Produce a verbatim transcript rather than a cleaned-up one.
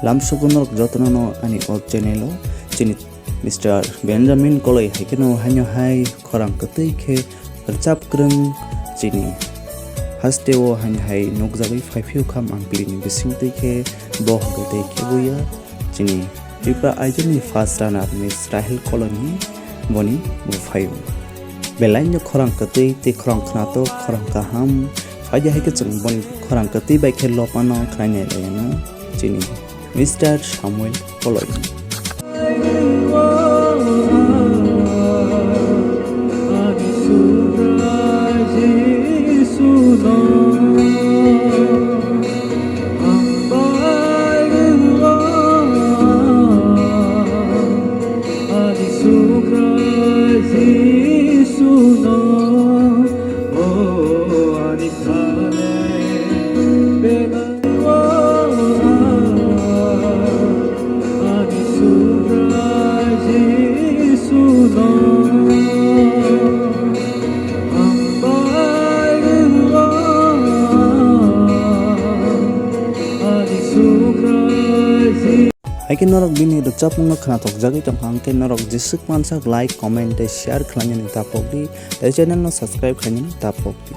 Lamsogo norok jotono no ani o channel o chini Mister Benjamin Koloi hai kheno haino hai khorang kwtwi khe rwchap kwrwng chini haste o haino hai nukjagwi phaiphio kha mangpili ni bising twi khe bo hwnkhe tei khe buya chini Tripura Idol ni first runner Miss Rahel Koloi ni boni bo phaio. Belai no khorang kwtwi tei khorang khwnatok khorang kaham phaidi hai khe chwng boni khorang kwtwi bai khe lopano khwlainai laiyano chini Mister Samuel Koloi. Hai khe norok bini rwchapmungno khwnathokjagwi tongkha, hwnkhe norok jeswk mansak like, comment tei share khlainani tapokdi, tei channel no subscribe khlainani tapokdi.